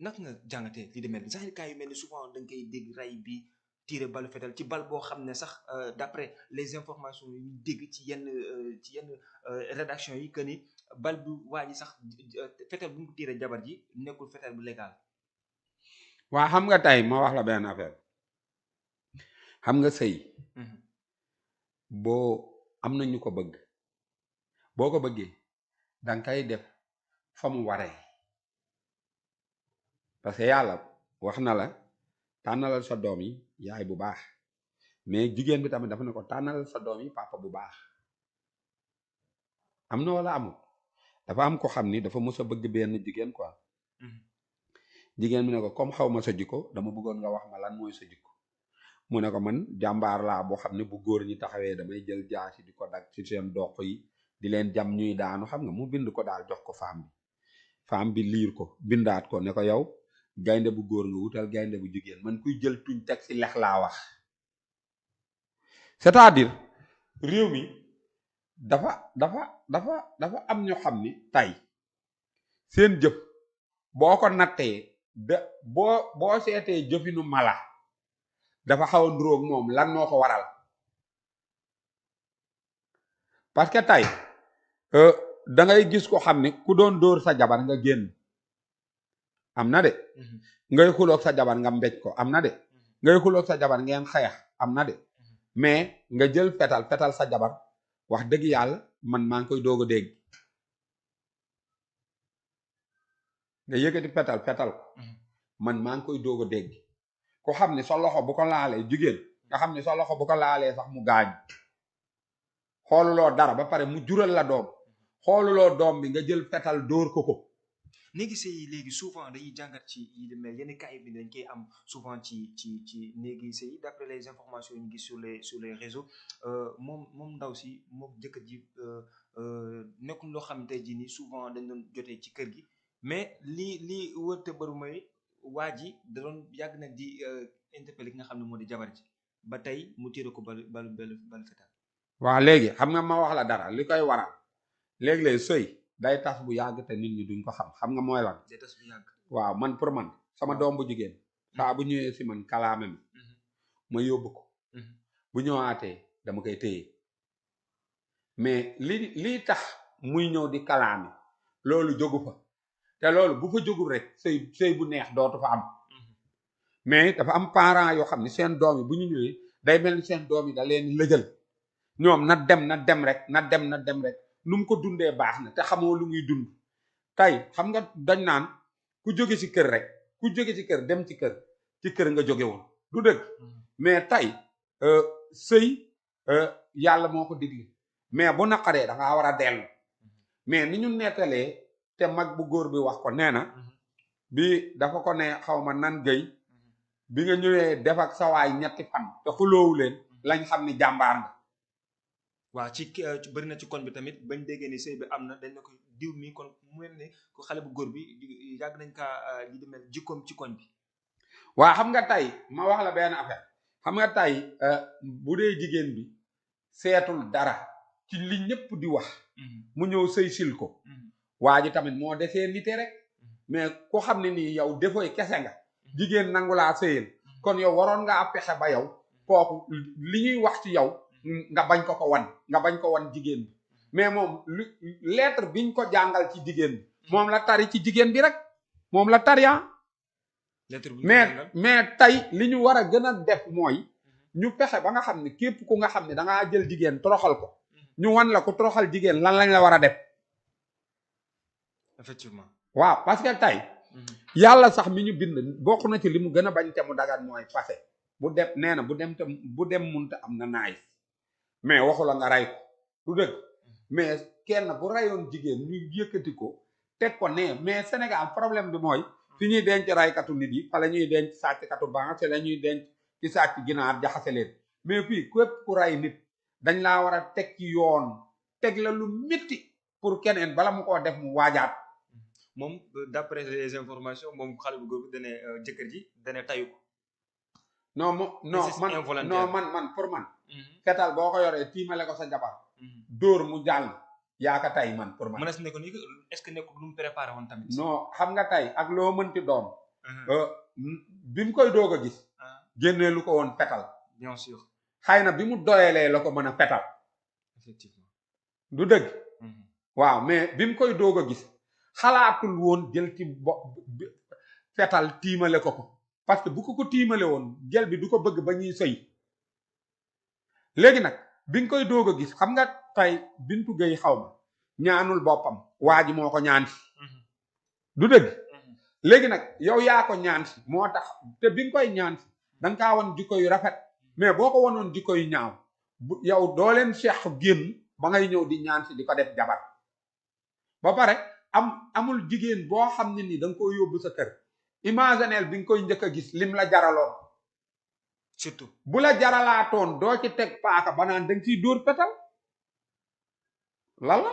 naka nga jàngatee li demee sax cas yu mel ni souvent da nga koy dégg ray bi tiré balu fetal ci bal boo xam ne sax d'après les informations yu ñu dégg ci yenn rédaction yi que ni bal bu waa ji sax fetal bu mu ko tiré jabar ji nekkul fetal bu légal. waa xam nga tey ma wax la benn affaire xam nga sëy boo am na ñu ko bëgg boo ko bëggee danga koy def fa mu waree parce que yàlla wax na la tànnalal sa doom yi yaay bu baax mais jigéen bi tamit dafa ne ko tànnalal sa doom yi papa bu baax am na wala amul dafa am ko xam ni dafa mës a bëgg benn jigéen quoi jigéen bi ne ko comme xaw ma sa jikko dama bëggoon nga wax ma lan mooy sa jikko mu ne ko man jàmbaar laa boo xam ne bu góor ñi taxawee damay jël jaasi di ko dag ci seen doq yi di leen jam ñuy daanu xam nga mu bind ko daal jox ko femme bi liir ko bindaat ko ne ko yow gaynde bu góor nga wutal gaynde bu jigéen man kuy jël tuñ teg ci lex laa wax c'est-à-dire réew mi dafa am ñoo xam ni tey seen jëf boo ko nattee boo seetee jëfinu mala dafa xaw a nduróog moom lan moo ko waral parce que tey da ngay gis ko xam ni ku doon dóor sa jabar nga génn am na de ngay xuloog sa jabar nga mbéj ko am na de ngay xuloog sa jabar ngeen xeex am na de mais nga jël fetal sa jabar wax dëgg yàlla man maa ngi koy doog a dégg nga yëkkati fetal ko man maa ngi koy doog a dégg ku xam ni sa loxo bu ko laalee jigéen nga xam ni sa loxo bu ko laalee sax mu gaañ xooluloo dara ba pare mu jural la doom xooluloo doom bi nga jël fetal dóor ko néegi sëy léegi souvent dañuy jàngat ci yi demee yenn cas bi dañ koy am souvent ci néegi sëy d'après les informations yi ñu gis sur les réseaux moom ndaw si moom jëkkër ji nekkul loo xam tey jii nii souvent dañ doon jotee ci kër gi mais lii wërte baru mooy waa ji da doon yàgg nag di interpeller ki nga xam ne moo di jabar ji ba tey mu tiire ko balu fetal. waaw léegi xam nga ma wax la dara li koy waral léeg-léeg sëy day tas bu yàgg te nit ñi duñ ko xam nga mooy lan. day tas bu yàgg. waaw man pour man sama doom bu jigéen saa bu ñëwee si man kalaame ma yóbbu ko bu ñëwaatee dama koy téye mais lii tax muy ñëw di kalaame loolu jógu fa te loolu bu fa jógul rek sëy bu neex dootu fa am mais dafa am parents yoo xam ne seen doom yi bu ñu ñëwee day mel ni seen doom yi da leen lëjal ñoom na dem rek nu mu ko dundee baax na te xamoo lu muy dund tey xam nga dañ naan ku jóge ci kër rek ku jóge ci kër dem ci kër nga jóge woon du dëgg mais tey sëy yàlla moo ko digle mais bu naqaree da ngaa war a dellu mais ni ñu nettalee te mag bu góor bi wax ko nee na bi dafa ko ne xaw ma nan gëy bi nga ñëwee def ak sawaay ñetti fan te xuloowu leen lañ xam ni jàmbaar nga waaw ci bëri na ci koñ bi tamit bañ déggee ni sëy bi am na dañ na ko diw mi kon mu mel ne ko xale bu góor bi yàgg nañ kaa li di mel jikkoom ci koñ bi. waaw xam nga tey ma wax la benn affaire xam nga tey bu dee jigéen bi seetul dara ci li ñëpp di wax mu ñëw sëy sil ko waa ji tamit moo desee nite rek mais ku xam ne nii yow defoy kese nga jigéen nangu laa sëyal kon yow waroon ngaa pexe ba yow kooku li ñuy wax ci yow nga bañ ko wan jigéen bi mais moom lettre biñ ko jàngal ci jigéen bi moom la tari ci jigéen bi rek moom la tarian mais tey li ñu war a gën a def mooy ñu fexe ba nga xam ne képp ku nga xam ne dangaa jël jigéen toroxal ko ñu wan la ko toroxal jigéen lan lañ la war a def effectivement waaw parce que tey yàlla sax mi ñu bind bokk na ci li mu gën a bañ te mu dagan mooy fase bu dem nee na bu dem munta am na naay mais waxu la nga rey ko du dëgg mais kenn bu rayoon jigéen ñu yëkkati ko teg ko ne mais Sénégal problème bi mooy fi ñuy denc raykatu nit yi fa la ñuy denc sàcckatu banque te la ñuy denc ci sàcc ginaar jaxase leen mais fii képp ku ray nit dañ laa war a teg ci yoon teg la lu métti pour keneen bala mu koo def mu waajaat moom d'après les informations moom xale bu góor bi dane jëkkër ji dane tayu ko man pour man fetal boo ko yoree tiimale ko sa jabar dóor mu jàll yaa ka tay man pour man mën na si nekk ni est-ce que nekk lu mu préparé woon tamit non xam nga tay ak loo mënti doon bi mu koy doog a gis génnee lu ko woon fetal bien sûr xëy na bi mu doyalee la ko mën a fetal effectivement du dëgg waaw mais bi mu koy doog a gis xalaatul woon jël ci fetal tiimale ko parce que bu ko tiimale woon gel bi du ko bëgg ba ñuy sëy léegi nag bi nga koy doog a gis xam nga tey Bintu Gueye xaw ma ñaanul boppam waa ji moo ko ñaan si du dëgg léegi nag yow yaa ko ñaan si moo tax te bi nga koy ñaan si danga kaa won jikko yu rafet mais boo ko wonoon jikko yu ñaaw yow doo leen seex génn ba ngay ñëw di ñaan si di ko def jabar ba pare amul jigéen boo xam ne ni da nga koy yóbbu sa kër imagineel bi nga koy njëkk a gis lim la jaraloon surtout bu la jaralaatoon doo ci teg paaka ba naan da nga ciy dóor fetal lan la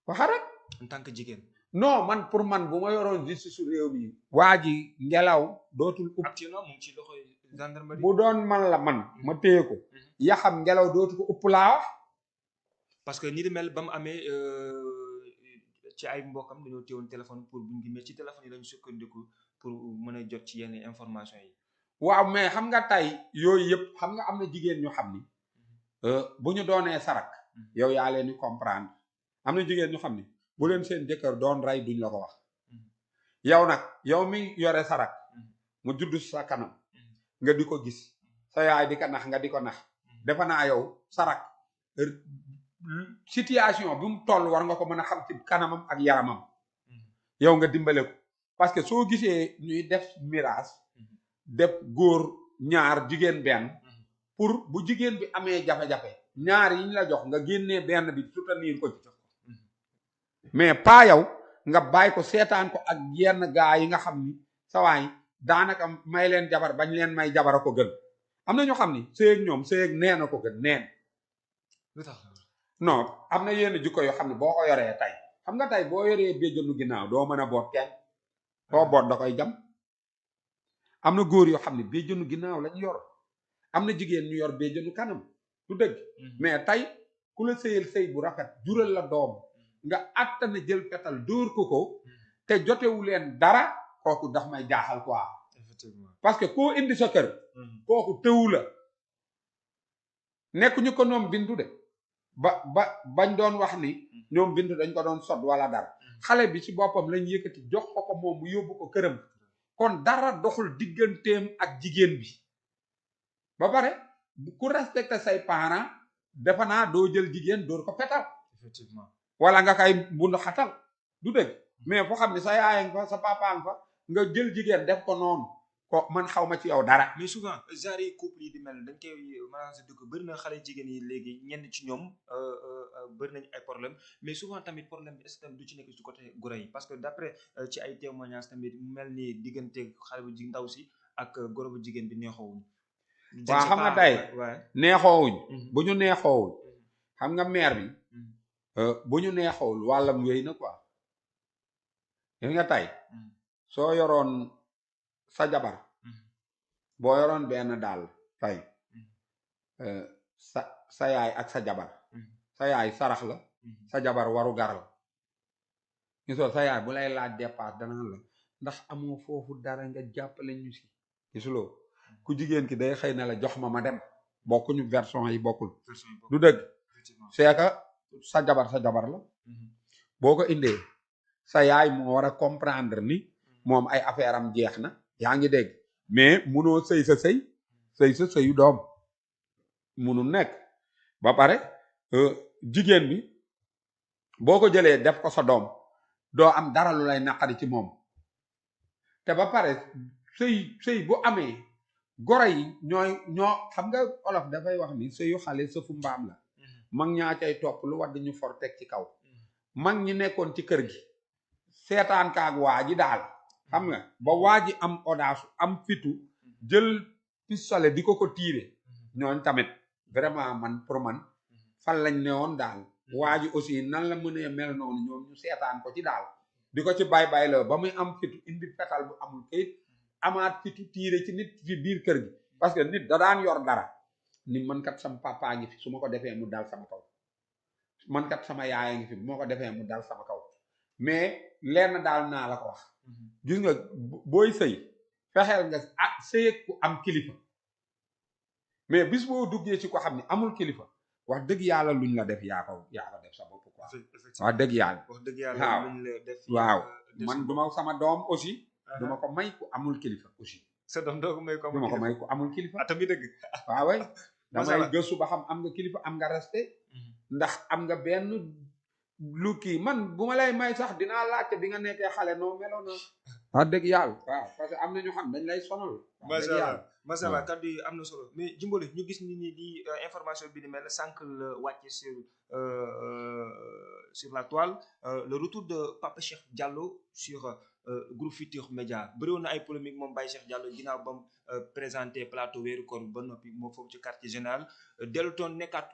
waxa rek en tant que jigéen non man pour man bu ma yoroon justice su réew mi waa ji ngelaw dootul upp actuellement mu ngi ci loxoy gendarmerie bu doon man la man ma téye ko yaxam ngelaw dootu ko upp laa wax parce que ni di mel ba mu amee ci ay mbokkam dañoo téewoon téléphone pour buñ gi mais ci téléphone yi lañu sukkandiku pour mën a jot ci yenn information yi waaw mais xam nga tey yooyu yëpp xam nga am na jigéen ñu xam ni bu ñu doonee sarak yow yaa leen di comprendre am na jigéen ñu xam ni bu leen seen jëkkër doon rey duñ la ko wax yow nag yow mi yore sarak mu judd sa kanam nga di ko gis sa yaay di ko nax nga di ko nax defe naa yow sarak situation bi mu toll war nga ko mën a xam ci kanamam ak yaramam yow nga dimbale ko parce que soo gisee ñuy def mirage def góor ñaar jigéen benn pour bu jigéen bi amee jafe-jafe ñaar yi ñu la jox nga génnee benn bi soutenir ko ci mais pas yow nga bàyyi ko seetaan ko ak yenn gaa yi nga xam ni sawaay daanaka may leen jabar bañ leen may jabar a ko gën am na ñoo xam ni sëyeeg ñoom sëyeeg neen a ko gën neen lu tax non am na yenn jikko yoo xam ne boo ko yoree tey xam nga tey boo yoree béjjënu ginnaaw doo mën a boot kenn koo boot da koy jam am na góor yoo xam ne béjjënu ginnaaw lañ yor am na jigéen ñu yor béjjënu kanam du dëgg mais tey ku la sëyal sëy bu rafet jural la doom nga àttana jël fetal dóor ko te jotewu leen dara kooku daf may jaaxal quoi effectivement parce que koo indi sa kër kooku tëwu la nekk ñu ko ñoom Bintu de bañ doon wax ni ñoom Bintu dañ ko doon sot wala dara xale bi ci boppam lañ yëkkati jox ko moom mu yóbbu ko këram kon dara doxul digganteem ak jigéen bi ba pare ku respecté say parents defe naa doo jël jigéen dóor ko fetal effectivement wala nga kay bund xatal du dëgg mais foo xam ne sa yaayang fa sa papaang fa nga jël jigéen def ko noonu ko man xaw ma ci yow dara mais souvent genre yi couple yi di mel dañ koy maanaam sa dëgg bëri na xale jigéen yi léegi ñenn ci ñoom bëri nañ ay problème mais souvent tamit problème bi est-ce que du ci nekk ci côté goro yi parce que d'après ci ay témoignages tamit mu mel ni diggante xale bu ndaw si ak goro bu jigéen bi neexoowuñ waaw xam nga tey neexoowuñ bu ñu neexoowul xam nga mère bi bu ñu neexoowul wàllam wéy na quoi gis nga tey soo yoroon sa jabar boo yoroon benn daal tey sa yaay ak sa jabar sa yaay sarax la sa jabar waru gar la gisoo sa yaay bu lay laaj dépasse dana la ndax amoo foofu dara nga jàppale ñu si gisuloo ku jigéen ki day xëy na la jox ma dem bokkuñu version yi bokkul du dëgg c'est que sa jabar la boo ko indee sa yaay moo war a comprendre ni moom ay affaire am jeex na yaa ngi dégg mais munoo sëy sa sëyu doom munu nekk ba pare jigéen bi boo ko jëlee def ko sa doom doo am dara lu lay naqari ci moom te ba pare sëy bu amee goro yi ñoo xam nga olof dafay wax ni sëyu xale sëfu mbaam la mag ñaa cay topp lu wadd ñu for teg ci kaw mag ñi nekkoon ci kër gi seetaan kaag waa ji daal xam nga ba waa ji am audace am fitu jël pistolet di ko tiire ñooñ tamit vraiment man pour man fan lañ ne woon daal waa ji aussi nan la mënee mel noonu ñoom ñu seetaan ko ci daal di ko ci bay la ba muy am fitu indi fetal bu amul kayit amaat fitu tiire ci nit fi biir kër gi parce que nit da daan yor dara ni man kat sama papa ngi fi su ma ko defee mu dal sama kaw man kat sama yaaya ngi fi bu ma ko defee mu dal sama kaw mais lenn daal naa la ko wax gis nga booy sëy fexeel nga sëy ku am kilifa mais bis boo duggee ci ko xam ne amul kilifa wax dëgg yàlla luñ la def yaa ko def sa bopp quoi wax dëgg yàlla waaw luñ la def waaw man duma sama doom aussi duma ko may ku amul kilifa aussi sa doom doo ko may ko duma ko may ku amul kilifa tamit dëgg waaw way damay gëstu ba xam am nga kilifa am nga respect ndax am nga benn lu kii man bu ma lay may sax dinaa laajte bi nga nekkee xale noo meloon na wax dëgg yàlla waaw parce que am na ñu xam dañ lay sonal macha allah kaddu yi am na solo mais Jimbori ñu gis ni di information bi ni mel sànq la wàcce sur la toile le retour de Papa Cheikh Diallo sur groupe Futurs Médias bëriwoon na ay polémique moom Baye Cheikh Diallo ginnaaw bam présenté plateau weeru koor ba noppi moo foofu ci quartier général dellu toon nekkaat